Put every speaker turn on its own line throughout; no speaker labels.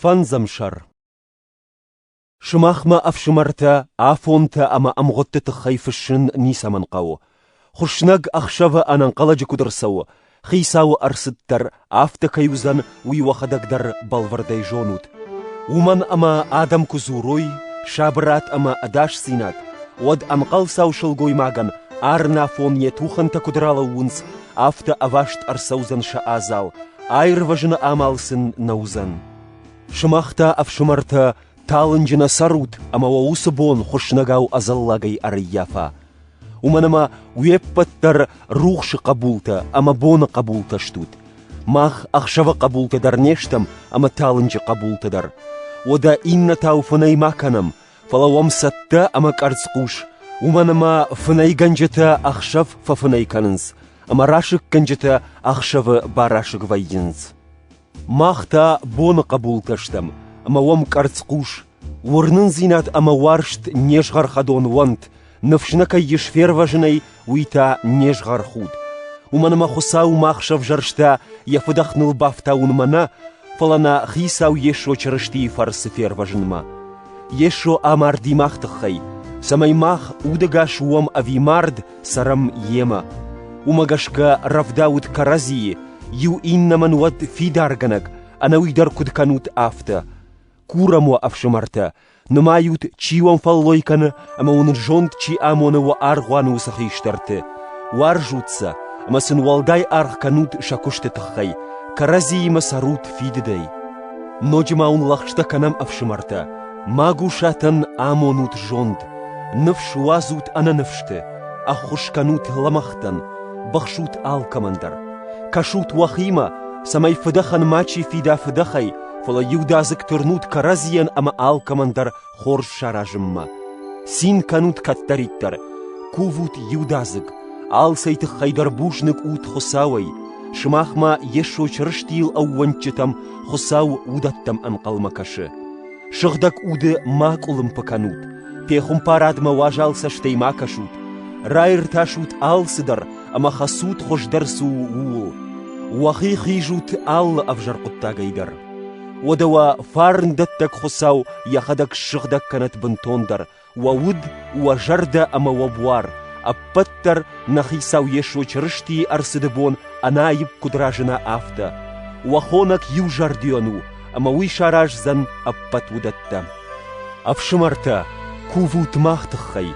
Фӕндзӕм сӕр. Сымахмӕ, ӕфсымӕртӕ, афонтӕ ӕмӕ ӕмгъуыдты тыххӕй фыссын ницӕмӕн хъӕуы. Хуыснӕг ӕхсӕвы ӕнӕнхъӕлӕджы куыд ӕрцӕуы, хицауы ӕрцыд дӕр афтӕ кӕй уыдзӕн, уый уӕхӕдӕг дӕр бӕлвырдӕй зонут. Уымӕн ӕмӕ адӕм куы дзурой сабырад ӕмӕ ӕдасдзинад, уӕд ӕнхъӕлцау сылгоймагӕн арынафон йӕ тухӕнтӕ куыд ралӕууынц, афтӕ ӕваст ӕрцӕудзӕн сӕ адзал, аирвӕзыны амал сын нӕ уыдзӕн. Сымах та, ӕфсымӕртӕ, талынджы нӕ цӕрут ӕмӕ уӕ уыцы бон хуыснӕгау ӕдзӕллагӕй ӕрӕййафа. Уымӕн ӕмӕ уе ппӕт дӕр рухсы хъӕбултӕ ӕмӕ боны хъӕбултӕ стут. Мах ӕхсӕвы хъӕбултӕ дӕр не стӕм ӕмӕ талынджы хъӕбултӕ дӕр. Уӕдӕ иннӕтау фынӕй ма кӕнӕм, фӕлӕ уӕм цӕттӕ ӕмӕ къӕрцхъус, уымӕн ӕмӕ фынӕйгӕнджытӕ ӕхсӕв фӕфынӕй кӕнынц, ӕмӕ расыггӕнджытӕ ӕхсӕвы барасыг вӕййынц. Мах та боны хъӕбултӕ стӕм, ӕмӕ уӕм къӕрцхъус, уырнындзинад ӕмӕ уарзт не згъӕрхӕдон уӕнт, ныфс нӕ кӕй ис фервӕзынӕй, уый та не згъӕрхуд. Уымӕн ӕмӕ Хуыцау мах сӕвзӕрста йӕ фыдӕх ныл бафтауынмӕ нӕ, фӕлӕ нӕ Хицау Йесо Чырыстийы фӕрцы фервӕзынмӕ. Йесо амарди мах тыххӕй, цӕмӕй мах удӕгас уӕм ӕви мард, цӕрӕм Йемӕ. Уымӕ гӕсгӕ рӕвдаут кӕрӕдзийы, иу иннӕмӕн уӕд фидаргӕнӕг, ӕнӕуый дӕр куыд кӕнут, афтӕ. Курӕм уӕ, ӕфсымӕртӕ, нымайут, чи уӕм фӕллой кӕны ӕмӕ уын зонд чи амоны уӕ аргъуаны уыцы хистӕрты. Уарзут сӕ ӕмӕ сын уӕлдай аргъ кӕнут сӕ куысты тыххӕй, кӕрӕдзиимӕ цӕрут фидыдӕй. Ноджы ма уын лӕгъстӕ кӕнӕм, ӕфсымӕртӕ, магусатӕн амонут зонд, ныфс уадзут ӕнӕныфсты, ӕххуыс кӕнут лӕмӕгътӕн, быхсут алкӕмӕн дӕр. Кӕсут уӕхимӕ, цӕмӕй фыдӕхӕн мачи фида фыдӕхӕй, фӕлӕ иудадзыг тырнут кӕрӕдзийӕн ӕмӕ алкӕмӕн дӕр хорз саразынмӕ. Цин кӕнут кӕддӕриддӕр, кувут иудадзыг, алцӕй тыххӕй дӕр бузныг ут Хуыцауӕй, сымахмӕ Йесо Чырыстийыл ӕууӕндджытӕм Хуыцау уыдӕттӕм ӕнхъӕлмӕ кӕсы. Сыгъдӕг уды ма къуылымпы кӕнут, пехуымпарадмӕ уазал цӕстӕй ма кӕсут, раиртасут алцыдӕр ӕмӕ хӕцут хуыздӕр цы у, ууыл. Уӕхи хизут алы ӕвзӕр хъуыддагӕй дӕр. Уӕдӕ уӕ фарндӕттӕг Хуыцау йӕхӕдӕг ссыгъдӕг кӕнӕт бынтондӕр, уӕ уд, уӕ зӕрдӕ ӕмӕ уӕ буар, ӕппӕт дӕр нӕ Хицау Йесо Чырыстийы ӕрцыды бон ӕнаипп куыд разына, афтӕ. Уӕ хонӕг иузӕрдион у, ӕмӕ уый сараздзӕн ӕппӕт уыдӕттӕ. Ӕфсымӕртӕ, кувут мах тыххӕй.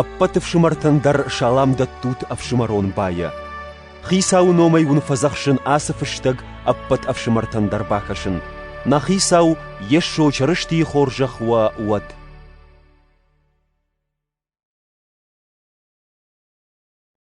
Ӕппӕт ӕфсымӕртӕн дӕр салам дӕттут ӕфсымӕрон байӕ. Хицауы номӕй уын фӕдзӕхсын ацы фыстӕг ӕппӕт ӕфсымӕртӕн дӕр бакӕсын. Нӕ Хицау Йесо Чырыстийы хорзӕх уӕ уӕд.